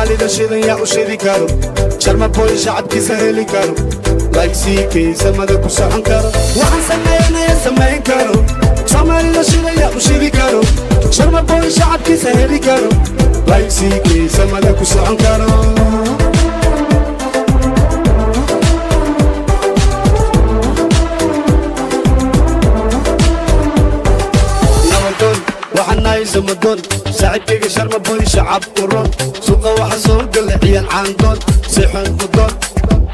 Soomaalida shidan yaa u shidi karo? Sharma Boy shacabkiisa heli karo, like CK samada ku socon karo. Waxaan sameynaya samayn karo. Soomaalida shidan yaa u shidi karo? Sharma Boy shacabkiisa heli karo, like CK samada ku socon karo. Nabadoon waxaan nahay samadoon, saaxiibkayga Sharma Boy shacab u ron. Suuqa waxa soo gala ciyaal caandoon, si xun u doon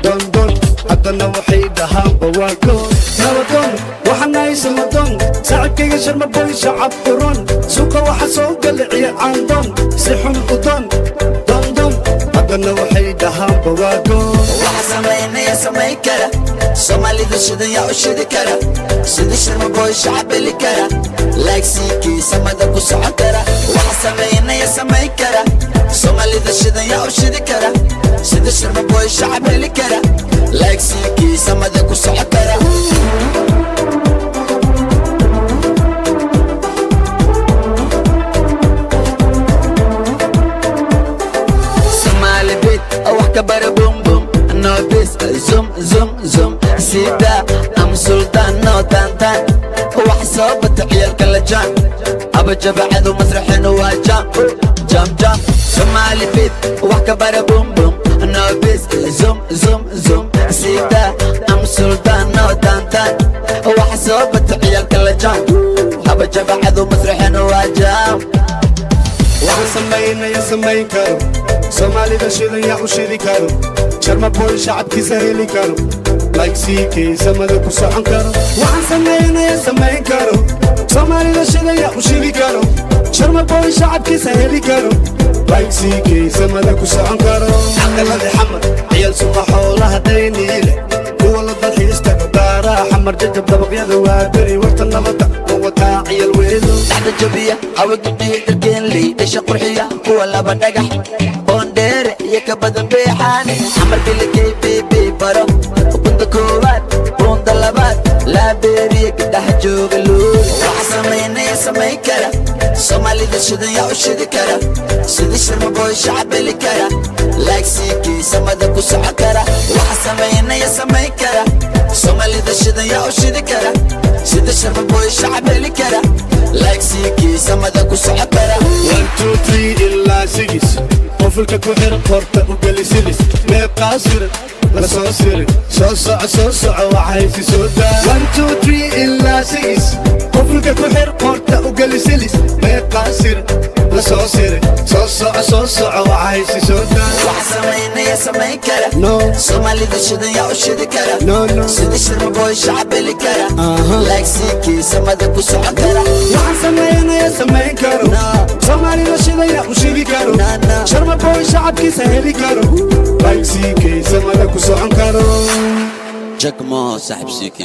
doondoon, haddana waxay dhahaanba waa goon. Nabadoon waxaan nahay samadoon, saaxiibkayga Sharma Boy shacab u ron. Suuqa waxa soo gala ciyaal caandoon, si xun u doon doondoon, haddana waxay dhahaanba waa goon. Waxa samaynaya samayn kara. Soomaalida shidan yaa u shidi kara? Sida Sharma Boy shacab heli kara, like CK samada ku socon kara. Waxa samaynaya samayn kara. Soomaalida shidan yaa u shidi kara? Sida Sharma Boy shacab heli kara, like CK samada ku socon kara. Somali beat wax ka bara, boom boom, no peace, zoom zoom zoom, sida am sultan, no tan tan. Wax soo bata ciyaalka la jaan aba jabacadu masraxinu waa jam jam jam. Somali beat wax ka bara, boom boom, no peace, zoom zoom zoom, sida am sultan, no tan tan. Wax soo bata ciyaalka la jaan aba jabacadu masraxinu waa jam. Waxaan samaynaya samayn karo. Soomaalida shidan yaa u shidi karo? Sharma Boy shacabkiisa heli karo, like CK samada ku socon karo. Waxaan samaynaya samayn karo. Soomaalida shidan yaa u shidi karo? Sharma Boy shacabkiisa heli karo, like CK samada ku socon karo. Caqalada Xamar, ciyaal suqa, xoolaha Dayniile, kuwa la dalxiistaga, daaraha Xamar Jajab, dabaqyada waa beri, warta nabadda ma wataa ciyal weedo. Dhaxda jabiya hawagidhiyo dharkeenley dhasha qurxiya, kuwa laba dhagax boondheere iyo ka badan beexaane, Xamar bilikay bb baro, bunda koowaad, bunda labaad, laabeeriya gabdhaha jooga luuri. Waxa samaynaya samayn kara. Soomaalida shidan yaa u shidi kara? Sida Sharma Boy shacab heli kara, like CK samada ku socon kara. Waxa samaynaya samayn kara. Soomaalida shidan yaa u shidi kara? Sida Sharma Boy shacab heli kara, like CK samada ku socon kara. One, two, three ilaa six, qofulka ku xir, qorta u geli silis, meeqaa sirin la soo siri, soo soco, soo soco, waxaysi soo daa. One, two, three ilaa six, qofulka ku xir, qorta u geli silis, meeqaa sirin la soo siri, soo soco, soo soco, waxaysi soo daa. Waxa samaynaya samayn kara. No. Soomaalida shidan yaa u shidi kara? No. Sida Sharma Boy shacab heli kara, like CK samada ku socon kara. Waxaan samaynaya samayn karo. No. Soomaalida shidan yaa u shidi karo? No. Sharma Boy shacabkiisa heli karo, like CK samada ku socon karo. Jagmo saaxib CK.